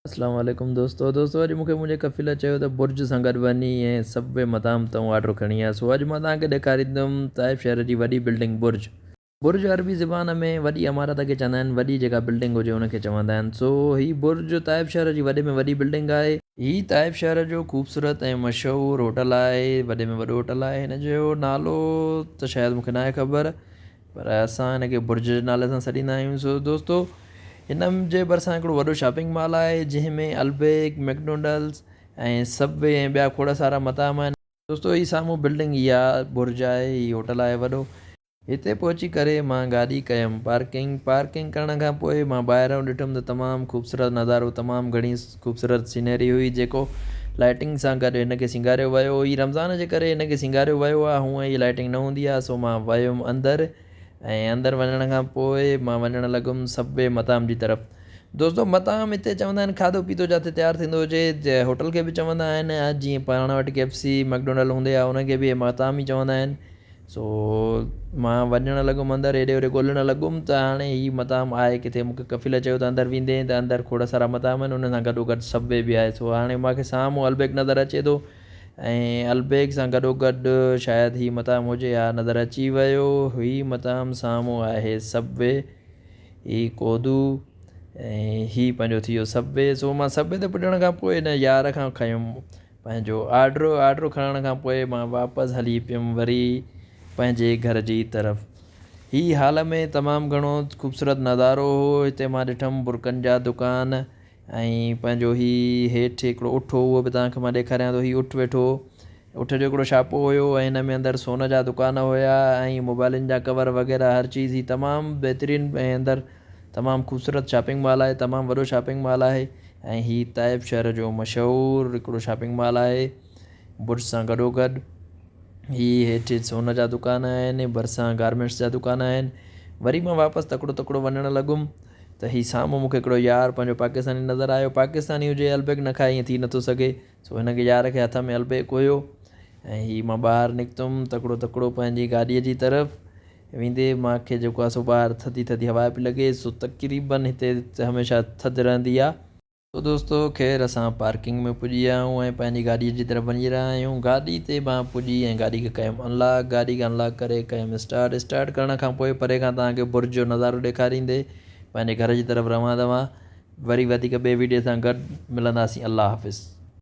اسلام عليڪم دوستو دوستو اڄ مونکي منهنجي ڪفيل چيو ته برج سان گڏ وڃي ۽ سب وي مطعم تان آرڊر کڻي آ سو اڄ مان توهان کي ڏيکاريندم طائف شهر جي وڏي بلڊنگ برج. برج عربي زبان ۾ وڏي عمارت کي چوندا آهن وڏي جيڪا بلڊنگ هجي ان کي چوندا آهن سو هي برج طائف شهر جي وڏي ۾ وڏي بلڊنگ آهي. هي طائف شهر جو خوبصورت ۽ مشهور هوٽل آهي وڏي ۾ وڏو هوٽل آهي هن جو نالو ته شايد مونکي ناهي خبر پر اسان هن کي برج جي نالي سان سڏيندا آهيون سو دوستو هن جي ڀرسان هڪڙو وڏو شاپنگ مال آهي جنهن ۾ البيڪ ميڪڊونلڊز ۽ سب وي ۽ ٻيا کوڙ سارا مطعم آهن. دوستو هي سامهون بلڊنگ اها برج آهي هي هوٽل آهي وڏو. هتي پهچي ڪري مان گاڏي ڪيم پارڪنگ پارڪنگ ڪرڻ کان پوء مان ٻاهران ڏٺم ته تمام خوبصورت نظارو تمام گهڻي خوبصورت سينري هئي جيڪو لائٽنگ سان گڏ هن کي سينگاريو ويو هي رمضان جي ڪري هن کي سينگاريو ويو آهي هونء هي لائٽنگ نه هوندي آهي سو مان ويم اندر ۽ اندر وڃڻ کان پوء مان وڃڻ لڳم سب وي مطعم جي طرف دوستو مطعم هتي چوندا آهن کاڌو پيتو جاتي تيار ٿيندو هجي هوٽل کي به چوندا آهن جيئن پاڻ وٽ ڪي ايف سي ميڪڊونلڊ هوندي آهي ان کي به مطعم ئي چوندا آهن سو مان وڃڻ لڳم اندر هيڏي هوڏي ڳولڻ لڳم ته هاڻي هي مطعم آهي ڪٿي؟ مون کي ڪفيل چيو ته اندر ويندين ته اندر کوڙ سارا مطعم آهن انهن سان گڏو گڏ سب وي به آهي سو هاڻي مان کي سامهون البيڪ نظر اچي ٿو ۽ البيڪ سان گڏو گڏ شايد هي مطعم هجي ها نظر اچي ويو هي مطعم سامهون آهي سب وي هي ڪودو ۽ هي پنهنجو ٿي ويو سب وي سو مان سب وي تي پڄڻ کان پوء هن يار کان کنيم پنهنجو آرڊر آرڊر کڻڻ کان پوء مان واپس هلي پيم وري پنهنجي گهر جي طرف. هي هال ۾ تمام گهڻو خوبصورت نظارو هو هتي مان ڏٺم برقعن جا دڪان ۽ پنهنجو هي هيٺ هڪڙو اٺ هو اهو به توهان کي مان ڏيکاريان ٿو هي اٺ ويٺو هو اٺ جو هڪڙو شاپو هيو ۽ هن ۾ اندر سون جا دڪان هيا ۽ موبائلن جا ڪور وغيره هر چيز هي تمام بهترين ۽ اندر تمام خوبصورت شاپنگ مال آهي تمام وڏو شاپنگ مال آهي ۽ هي طائف شهر جو مشهور هڪڙو شاپنگ مال آهي برج سان گڏو گڏ هي هيٺ سون جا دڪان آهن ڀرسان گارمينٽس جا دڪان آهن وري مان واپس تڪڙو تڪڙو وڃڻ لڳم ته هي سامهون مونکي هڪڙو يار پنهنجو پاڪستاني نظر آيو پاڪستاني هجي البيڪ نه کائي ائين ٿي نٿو سگهي سو هن کي يار کي هٿ ۾ البيڪ هيو ۽ هي مان ٻاهر نڪتم تڪڙو تڪڙو پنهنجي گاڏيء جي طرف ويندي مان کي جيڪو آهي سو ٻاهر ٿڌي ٿڌي هوا پئي لڳي سو تقريبن هتي هميشه ٿڌ رهندي آهي. سو دوستو خير اسان پارڪنگ ۾ پڄي ويا آهيون ۽ پنهنجي گاڏي جي طرف وڃي رهيا آهيون گاڏي تي مان پڄي ۽ گاڏي کي ڪيم انلاڪ گاڏي کي انلاڪ ڪري ڪيم اسٽارٽ اسٽارٽ ڪرڻ کان پوء پري کان توهان کي برج جو نظارو ڏيکاريندي پنهنجي گهر جي طرف روان دوان وري وڌيڪ ٻئي ويڊيو سان گڏ ملنداسين الله حافظ.